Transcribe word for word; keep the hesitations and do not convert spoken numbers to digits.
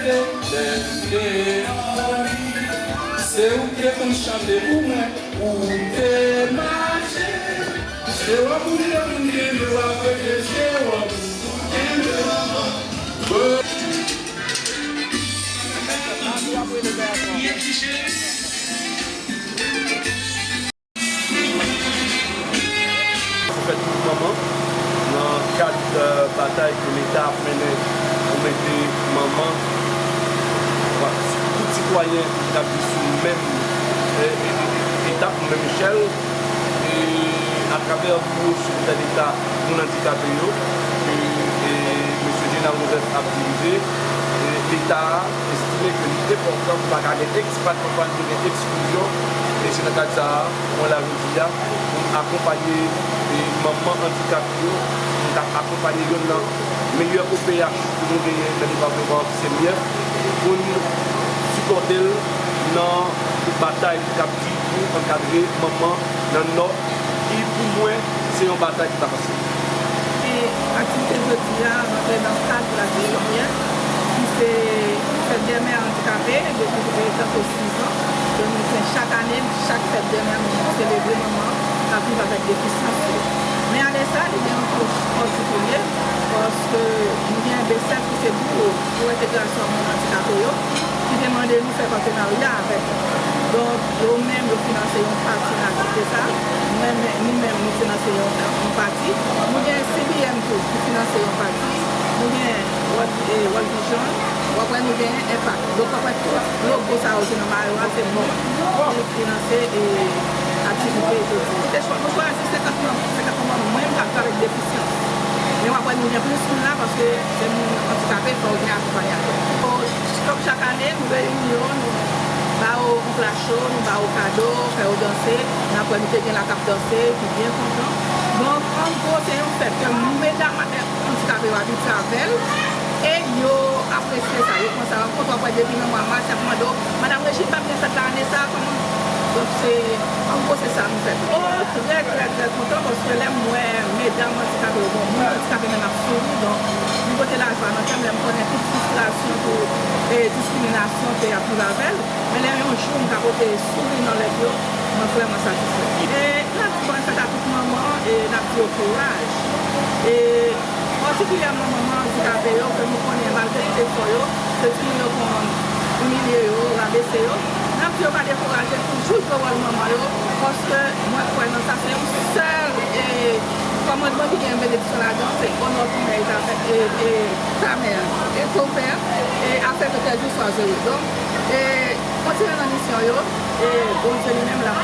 Lè m te anvi, se ou k te konn chante pou mwen, ou te mache. Se w ap ou te konn kenbe, w ap rete, se w ap ou kenbe. Fèt tout manman nan kad, euh, batay ke Leta ap mennen pou mete manman, tout sitwayen, m ta di, sou menm, euh, etap, menm echèl, e atravè Biwo Sekretè Leta moun andikape yo, ke, e, mesye Gérald Joseph ap dirije, e, Leta a estime ke li enpòtan pou pa ka gen ekspat, pou pa gen eksklizyon, e se nan kad sa a, mwen la jodi a, pou m akonpaye, e, manman andikape yo, pou m ka akonpaye youn nan meyè O P H ke nou genyen nan depatman, ki se M Y F, pou n sipòte l nan batay li k ap di pou ankadre manman nan Nò, ki pou mwen se yon batay ki pa fasil. E aktivite jodi a rantre nan kad Ladisyon M Y F, ki se fèt dè mè andikape depi, e, tankou sizan. Donk, nou fè chak ane, chak fèt dè mè, nou selebre manman k ap viv avèk defisyans yo. Men ane sa, li gen yon touch patikilye, paske nou gen B S E F ki se biwo pou entegrasyon moun andikape yo, ki te mande nou fè patenarya avèk yo. Donk, yo menm, yo finanse yon pati nan aktivite sa. Nou menm, nou menm, nou finanse yon, yon pati. Nou gen C B M tou, ki finanse yon pati. Nou gen World, eh, World Vision. W ap wè nou gen Impact. Donk, w ap wè tout logo sa yo ki nan mayo a, se nou ki finanse, eh, aktivite jodi. Nou te chwa-, nou chwazi senkant manm, senkant manm mwen k ap travay avèk defisyans. Men w ap wè nou gen plis moun la paske se moun andikape, fò yo gen akonpayatè. Kòm chak ane, nou reyini yo, nou ba yo yon pla cho, nou ba yo kado, fè yo danse. N ap wè nou te gen la k ap danse, ki byen kontan. Donk, an gwo, se yon fèt ke medam andikape yo abitye avè l, e yo apresye sa, yo pran sa an kont. W ap wè depi nan mwa mas, y ap mande w, "Madam Régine, p ap gen fèt la ane sa a, kòman?" Donk, se, an gwo, se sa nou fè. O, trè, trè, trè kontan, paske lè m wè medam andikape yo, bon, moun andikape menm ap souri, donk, li pote lajwa nan kè m, lè m konnen tout fristrasyon pou, e, diskriminasyon ke y ap viv avè l. Men lè yon jou m ka pote souri nan lèv yo, mwen vrèman satisfè. E n ap di bòn fèt a tout manman, e n ap di yo kouraj. E patikilyèman manman andikape yo, ke nou konnen malgre tout efò yo, ke timoun yo konn imilye yo, rabese yo, n ap di yo pa dekouraje, toujou jwe wòl manman yo, paske mwen kwè nan sa, se yon sèl, e, kòmandman ki gen benediksyon ladan, se honore ton mère et ta, e, e, ta mère et ton père, e, afin que tes jours soient heureux. Donk, e, kontinye nan misyon yo, e Bondye li menm l ap